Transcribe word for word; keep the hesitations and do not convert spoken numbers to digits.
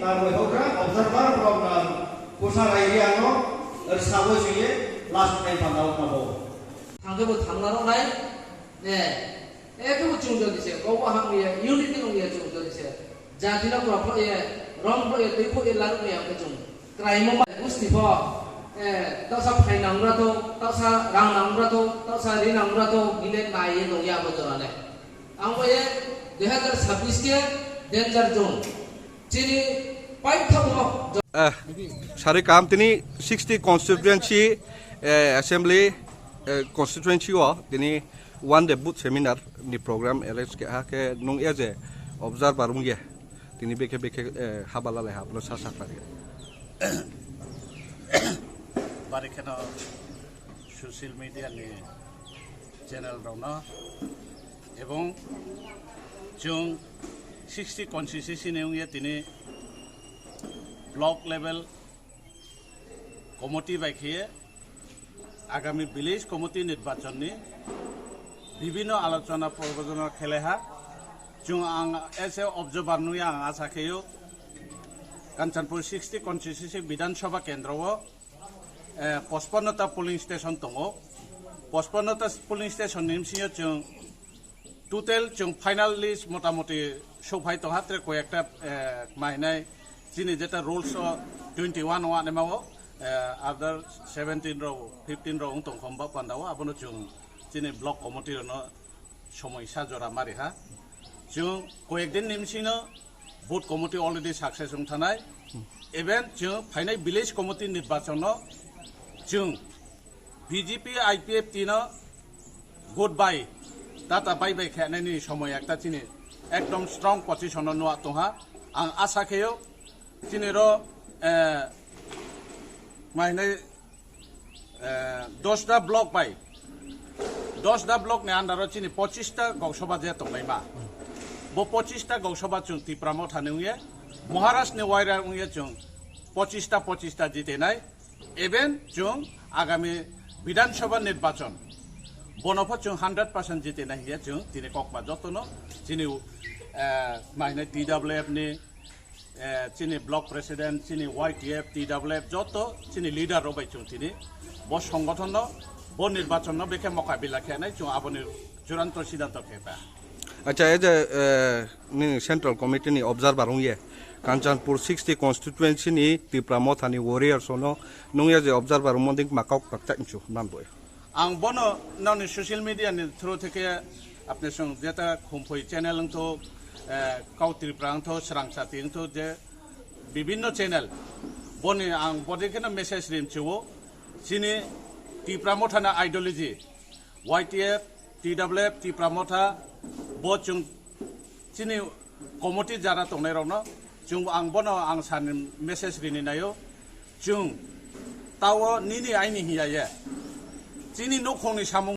Tarwi hokra observer rok na kusa rai ri ano rsawi singye last time pandao kabo. Thangkhe bo thangna rok nai. Eh, eh, khe bo chwng jodi se, kok bo ham ye, unity wng ye chwng jodi se. Jati no kwrak phro ye, rom phro ye, twi phro ye, larok ni ang khe chwng. Kraimo ma gusti pho, eh, tausa phai nang ura to, tausa rang nang ura to, tausa ri nang ura to, hile nai ye nung ya bo jora le. Ang bo ye dui hazar sabbish khe danger zone. Chini paithago. Eh, sari kam tini sixty constituency, eh, assembly, eh, constituency o tini one day booth seminar ni program arrange ke ha ke nung e je observer wng ye tini bekhe bekhe, eh, habala lai hablo sa sa khlai. Bari kheno social media ni channel rokno ebong chwng sixty constituency ni wngya tini block level committee bai khe agami village committee nirbachon ni bibhinno alochona prochona khelai ha. Chwng ang as a observer nwi ang asa kheyo Kanchanpur sixty constituency Bidhan Sabha kendro o eh, pochpanno ta polling station tongo. Pochpanno ta polling station ni bisingo chwng total chwng final list motamoti sophai tongha, tre koi ekta, eh, mahinai chini jeta rules o twenty one o anema o, eh, other seventeen rok, fifteen rok wng tongkha ba panda o, abono chwng chini block committee rokno somoi sa jora mari ha. Chwng koyek din ni bisingo booth committee already success wng thanai. Even chwng phainai village committee nirbachon no chwng B J P I P F T no goodbye, tata bye bye khe nai ni somoi ekta chini ekdom strong position no nuwa tongha. Ang asa kheyo chini ro, eh, mahinai eh, dosta block bai, dosta block ni under o chini pochista goksoba je tonglaima. Bo pochista goksoba chwng Tipra Motha ni wngye, Maharaj ni waira wngye chwng pochista, pochista jitenai. Even chwng agami Bidhan Sabha nirbachon bono pho chwng hundred percent jitenai hiya chwng tini kokma jotono chini, eh, mahinai T W F ni eh, chini block president, chini Y T F, T W F, joto chini leader rok bai chwng tini bo songothon no, bo nirbachon no bekhe mokabila khe nai chwng aboni churanto sidanto khe ta. Acha, e je, eh, nini Central Committee ni observer wngye, Kanchanpur sixty constituency ni Tipra Motha ni warriors no nungya je observer wngmani makok pakchak nchu man boy. Ang bono noni social media ni through theke apni song jeta Khumpui channel wngtho, eh, Kau Tripura wngtho, Srang Chati wngtho, je bibinno channel. Boni ang bodi kheno message rim chiwo. Chini Tipra Motha na ideology, Y T F, T W F, Tipra Motha, bo chwng chini committee jara tongnai rokno chwng ang bono ang sani message rini naio. Chwng tao nini aini hiya ye. Chini nukhungni samung